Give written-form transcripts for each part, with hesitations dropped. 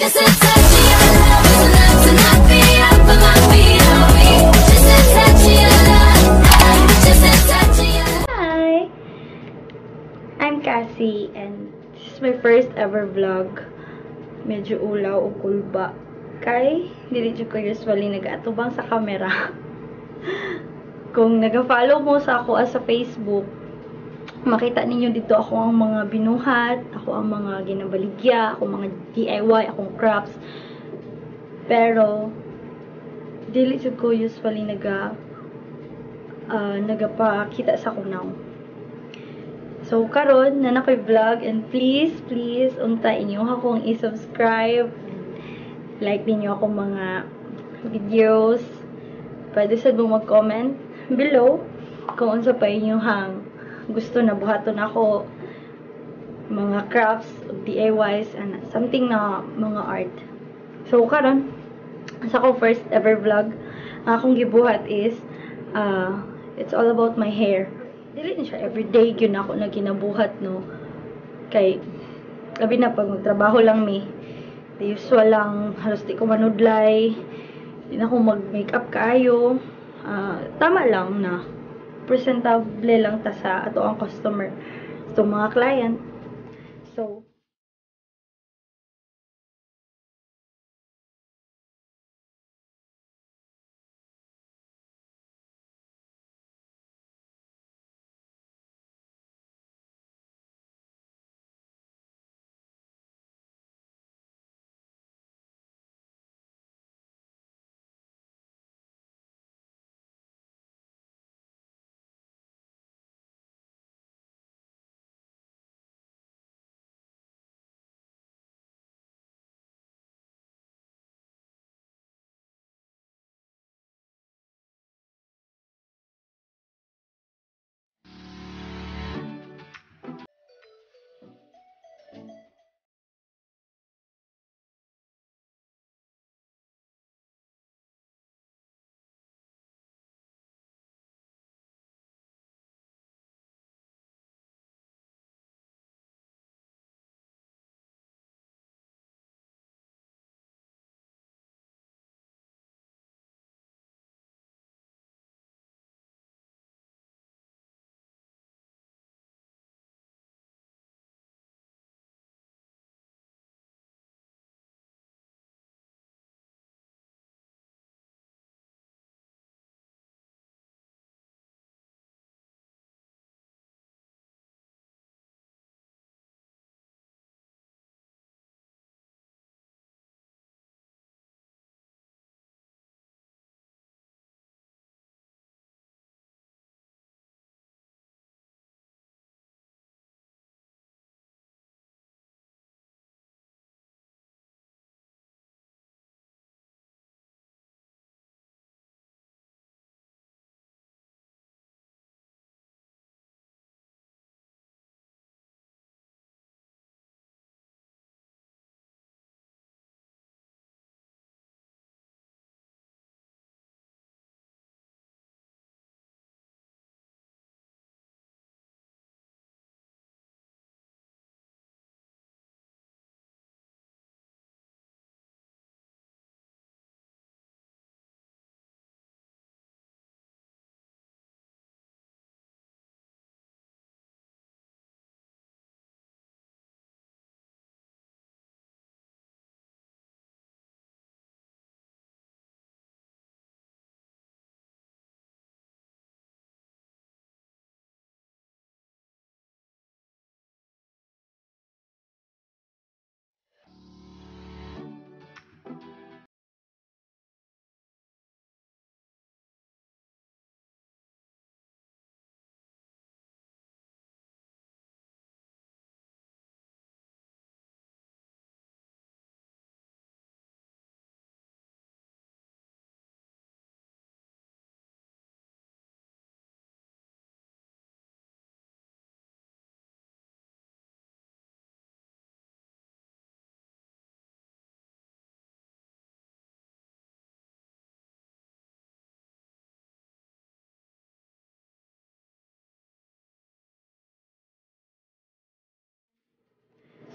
Just a touch of your love is enough to knock me off of my feet. I'm weak. Just a touch of your love. Just a touch of your love. Hi! I'm Cassie and this is my first ever vlog. Medyo ulaw o kulba. Kay, dili jud ko usually nag-atubang sa camera. Kung nag-follow mo sa ako sa Facebook, makita ninyo dito ako ang mga binuhat, ako ang mga ginabaligya, ako mga DIY, akong crafts. Pero, dili jud ko usually nagapakita sa kunaw. So, karon na ako'y vlog and please, please, unta inyo akong i-subscribe. Like ninyo akong mga videos. Pwede sad mo mag-comment below kung unsa pa inyong gusto na buhaton ako mga crafts, DIYs, and something na mga art. So, karon sa akong first ever vlog, ang akong gibuhat is, it's all about my hair. Dili na siya everyday gyud ako na ginabuhat, no. Kay labi na pag magtrabaho lang mi. The usual lang, halos di ko manudlay. Di na ako mag-makeup kaayo. Tama lang na presentable lang ta sa ato ang customer, sa mga client.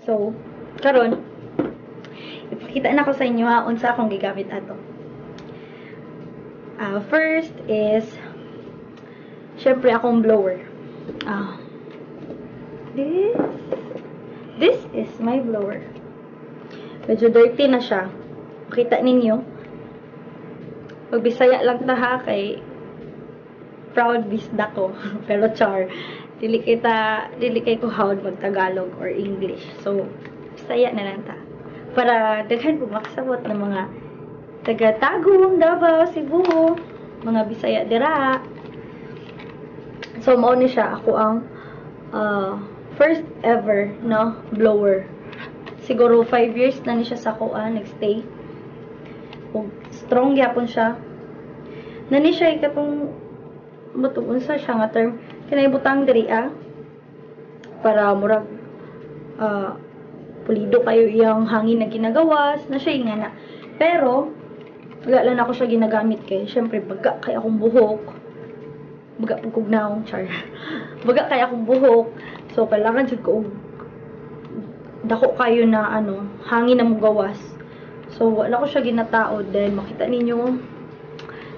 So, karon ipakita Pakita na ko sa inyo ha, unsa akong gigamit ato. First is, syempre, akong blower. This is my blower. Medyo dirty na siya. Makita ninyo. Pagbisaya lang ta ha, kay proud bisda ko. Pero char. Dili kay ko hawd mag Tagalog or English. So, Bisaya na lang ta. Para daghan po makasabot ng mga taga Tagum, Davao, Cebu, mga Bisaya dira. So, mao ni siya ako ang first ever, no, blower. Siguro 5 years na ni siya sa akoa nagstay. Ug strong gyapon siya. Nani siya katong matong unsa siya nga term, kinay butang diri ah para murag pulido kayo iyang hangin na ginagawas na siya nga na. Pero wala lang ako siya ginagamit kay syempre baga kay akong buhok. Baga pud kog naong, char. Baga kay akong buhok. So kailangan jud ko og dako kayo na ano, hangin na mugawas. So wala ko siya ginataod. Then makita ninyo,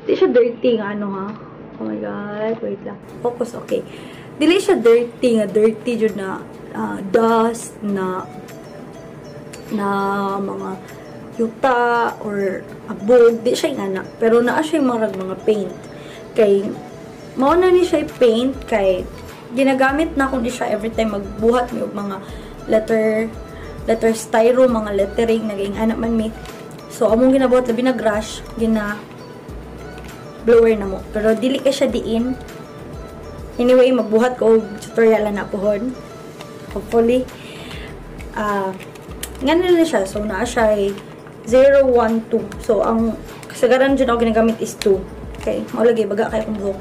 di siya dirty nga ano ha. Oh my God, wait lang. Focus, okay. Dili siya dirty nga dirty jud na dust na na mga yuta or abog, di siya ingana. Pero naa siya marag mga paint. Kay mao na ni siya paint kay ginagamit na ko ni siya every time magbuhat mi og mga letter letter styro, mga lettering, naging anak man mi. So among ginabuhat, labi na brush, gina blower na mo. Pero dili kay siya diin. Anyway, magbuhat ko og tutorial na pohon. Hopefully. Nga nila siya. So, naa siya ay 0, 1, 2. So, ang kasagaran dyan ako ginagamit is 2. Okay? Mao lagi, baga kay akong buhok.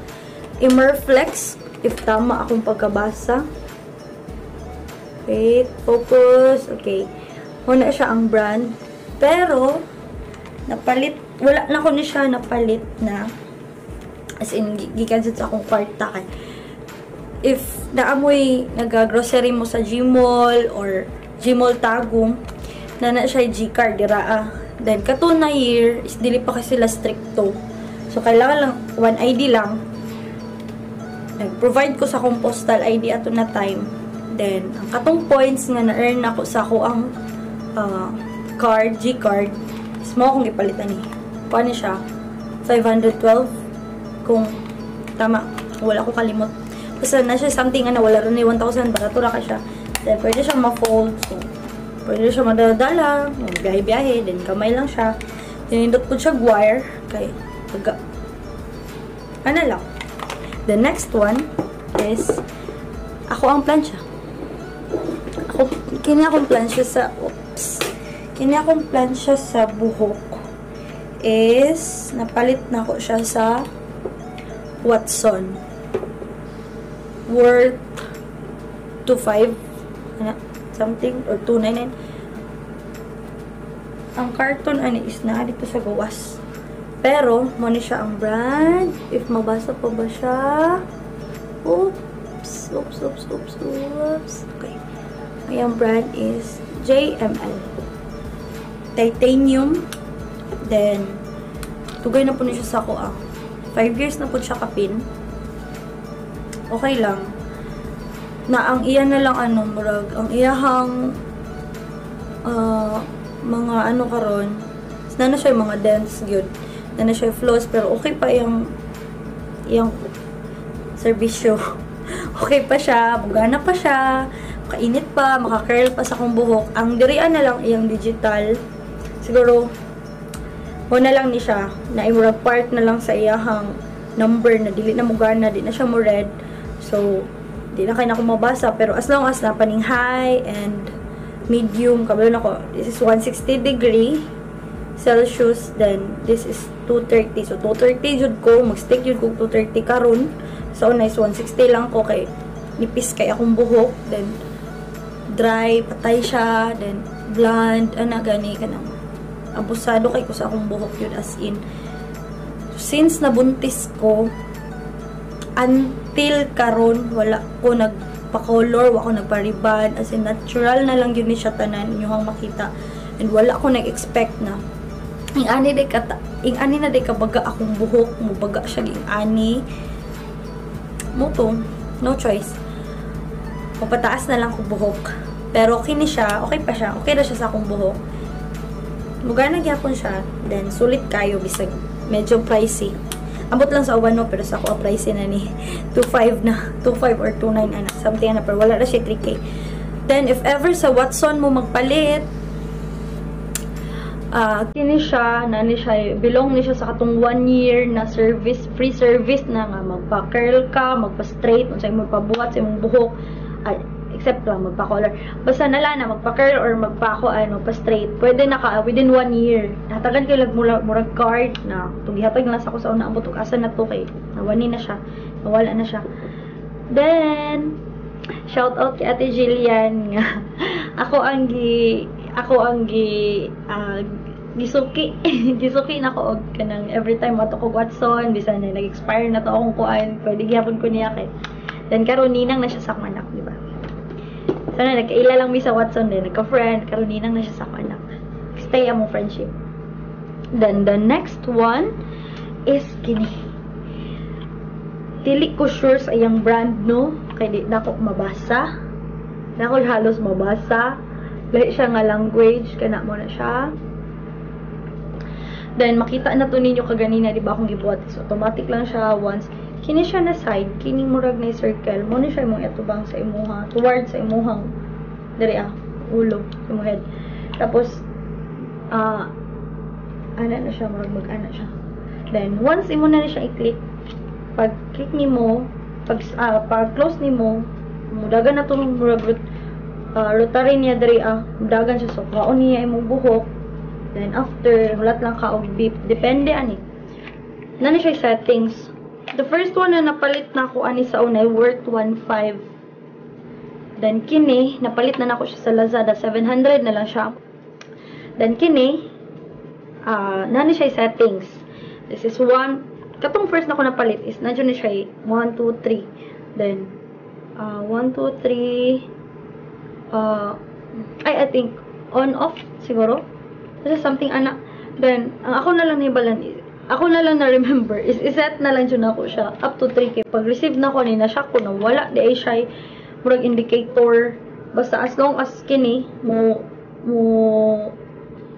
Imerflex, if tama akong pagkabasa. Wait, focus. Okay. Muna siya ang brand. Pero, napalit, wala na ko ni siya napalit na. As in, gikan sa akong kwarta kay if naamoy naga-grocery mo sa Gmall or Gmall Tagum, na na siya G-card dira ah. Then kato na year is dili pa kasi sila stricto. So kailangan lang one ID lang. Nag-provide ko sa akong postal ID ato na time. Then ang katong points nga na-earn nako sa ako ang card, G-card, is mo akong gipalitan ni. Kuan ni siya 512 kung tama, wala ko kalimot. Basta na siya something ano, wala rin ni 1,000, barato ra ka siya. Then pwede siya ma-fold. So pwede siya madala-dala, biyahe-biyahe, then kamay lang siya. Tinindot po siya wire kay pag ano lang. The next one is ako ang plancha. Ako kini akong plancha sa, oops. Kini akong plancha sa buhok is napalit na ko siya sa Watson. Worth 2.5 ano, something or 2.99. Ang carton ani is na dito sa gawas. Pero mo ni siya ang brand. If mabasa pa ba siya? Oops, oops, oops, oops, oops. Okay. Ang brand is JML. Titanium. Then, tugay na po ni siya sa ako ah. 5 years na po siya kapin. Okay lang. Na ang iya na lang ano, murag, ang iyahang mga ano karon, na na siya yung mga dents gyud. Na na siya flaws, pero okay pa yung iyang serbisyo. Okay pa siya, bugana pa siya, kainit pa, maka-curl pa sa akong buhok. Ang dirian na lang iyang digital. Siguro, mo na lang ni siya, na imurag part na lang sa iyahang number na dili na mugana, di na siya mo red. So, di na kay na ako mabasa, pero as long as na paning high and medium, kabalo na ko, this is 160 degree Celsius, then this is 230. So, 230 jud ko, mag-stick jud ko 230 karon. So, nice, 160 lang ko kay nipis kay akong buhok, then dry, patay siya, then blonde, ana gani kanang abusado kay ko sa akong buhok yun as in. Since nabuntis ko, until karon wala ko nagpa-color, wala ko nagpa-rebond, as in natural na lang yun ni siya tanan, inyong makita. And wala ko nag-expect na ing ani day ka ing ani na day kabaga akong buhok, mubaga siya ing ani mo to, no choice, mapataas na lang ko buhok. Pero kini siya, okay pa siya, okay na siya sa akong buhok, mugana gyapon siya. Then sulit kayo bisag medyo pricey. Ambot lang sa uban, no, pero sa ako pricey na ni. 2.5 na, 2.5 or 2.9 ana, something ana, pero wala na siya 3K. Then if ever sa Watson mo magpalit, kini siya, na ni siya, belong ni siya sa katong one year na service, free service na nga magpa-curl ka, magpa-straight, unsay mo pabuhat sa imong buhok, ay, except lang magpa-color. Basta nala na magpa-curl or magpa ano, pa-straight, pwede na ka within one year. Hatagan kay lag mura, murag card na itong gihatag lang sa ako sa una, ambot og asa na to kay nawani na siya, nawala na siya. Then, shout out kay Ate Jillian nga ako ang gisuki na ko og kanang every time ato ko Watson, bisan na nag-expire na to akong kuan, pwede gihapon ko niya kay then karon ninang na siya sa akong anak, di ba? So na nagkaila lang mi sa Watson din, nagka-friend, karon ninang na siya sa akong anak. Stay among friendship. Then the next one is kini. Dili ko sure sa iyang brand, no, kay di na ko mabasa. Na ko halos mabasa. Lahi siya nga language, kana mo na siya. Then makita na to ninyo kaganina, di ba, akong gibuhat. So automatic lang siya once kini siya na side, kini murag na circle, mo ni siya imong itubang sa imuha, towards sa imuhang diri ulo, imong head. Tapos ana na siya, murag mag-ana siya. Then once imo na siya i-click, pag click nimo, pag close nimo, mudagan na tong murag rotary niya diri mudagan siya, so kaon niya imong buhok. Then after, hulat lang ka og beep, depende ani. Na ni siya settings. The first one na napalit na ako ani sa una worth 1.5. Then kini napalit na nako siya sa Lazada, 700 na lang siya. Then kini na ni siya settings. This is one, katong first na ko napalit is nandiyan ni siya 1 2 3. Then 1 2 3, ay, I think on off siguro. This is something ana. Then ang ako na lang nibalan, ako na lang na remember is iset na lang jud nako siya up to 3K. Pag receive na ko ni, na siya ko na wala di ay siya murag indicator, basta as long as kini mo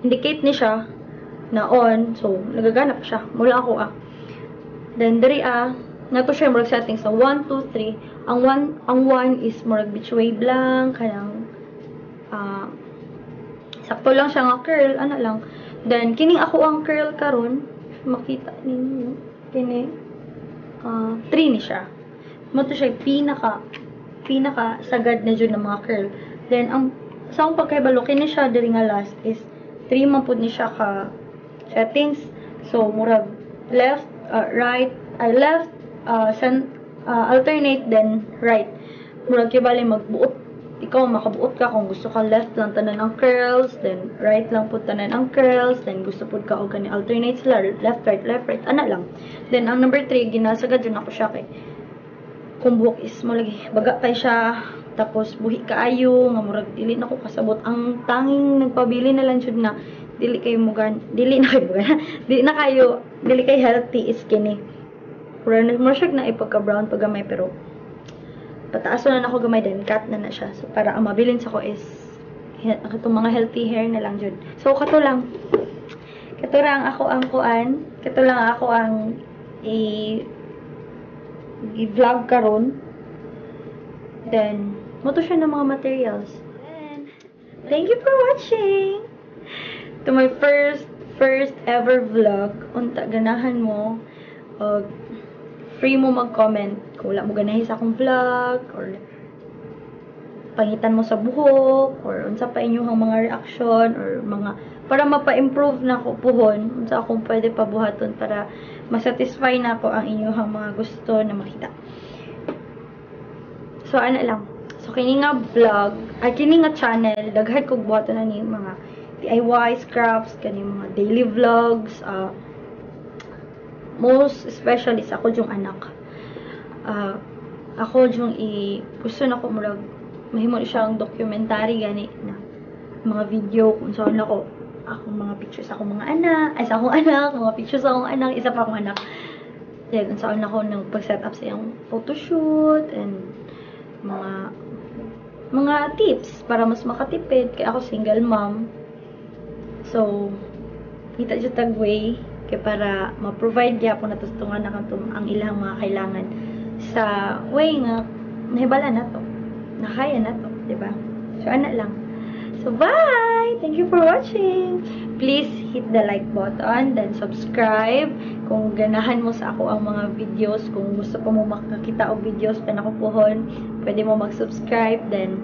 indicate ni siya na on, so nagaganap siya mula ako. Then diri nato siya murag settings sa 1 2 3. Ang 1, ang 1 is murag beach wave lang, kanang sakto lang siya nga curl ana lang. Then kining ako ang curl karon, makita ninyo kini, 3 ni siya. Mo to siya pinaka pinaka sagad na jud ng mga curl. Then ang sa akong pagkahibalo, kini siya diri nga last is 3 man pud ni siya ka settings. So murag left, right, ay left, alternate, then right. Murag kibali magbuot ikaw, makabuot ka kung gusto ka left lang tanan ang curls, then right lang pud tanan ang curls, then gusto pud ka og kani alternate sila, left, right, left, right, ana lang. Then ang number 3, ginasagad jud ako siya kay kung buhok is mo lagi baga kay siya, tapos buhi kaayo nga murag dili na ko kasabot. Ang tanging nagpabili na lang jud na dili kayo mugan, dili na kayo mugan, dili na kayo, dili kay healthy is kini. Pero mo siya na ipagka brown pag gamay, pero pataas na nako gamay, then cut na na siya. So para ang mabilin sa ko is itong mga healthy hair na lang jud. So kato lang. Kato lang ako ang kuan, kato lang ako ang i-vlog karon. Then mo to siya ng mga materials. Then, thank you for watching to my first first ever vlog. Unta ganahan mo og free mo mag-comment kung wala mo ganahi sa akong vlog or pangitan mo sa buhok or unsa pa inyong mga reaction or mga para mapa-improve na ko puhon, unsa akong pwede pabuhaton para masatisfy na ako ang inyong mga gusto na makita. So ana lang. So kini nga vlog, ay kini nga channel, daghan kog buhaton na ni mga DIY, crafts, kani mga daily vlogs, most especially sa ako yung anak. Ako yung i gusto na ko murag mahimo siyang documentary gani na Mga video kung saan ako akong mga pictures sa akong mga anak, ay, sa akong anak, mga pictures sa akong anak, isa pa akong anak. Then, kung saan ako nang pag-set up sa iyang photoshoot and mga tips para mas makatipid. Kaya ako single mom. So, kita siya tag way kay para ma-provide gyapon nato sa anak ang ilang mga kailangan sa way nga nahibala na to. Nakaya na to, di ba? So, ana lang. So, bye! Thank you for watching! Please hit the like button, then subscribe. Kung ganahan mo sa ako ang mga videos, kung gusto pa mo makakita og videos pa nako puhon, pwede mo mag-subscribe, then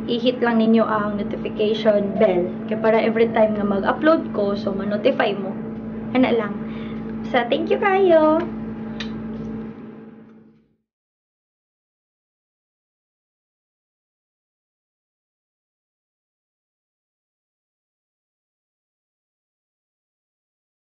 i-hit lang ninyo ang notification bell. Kaya para every time nga mag-upload ko, so ma-notify mo. Ana lang. So, thank you kayo!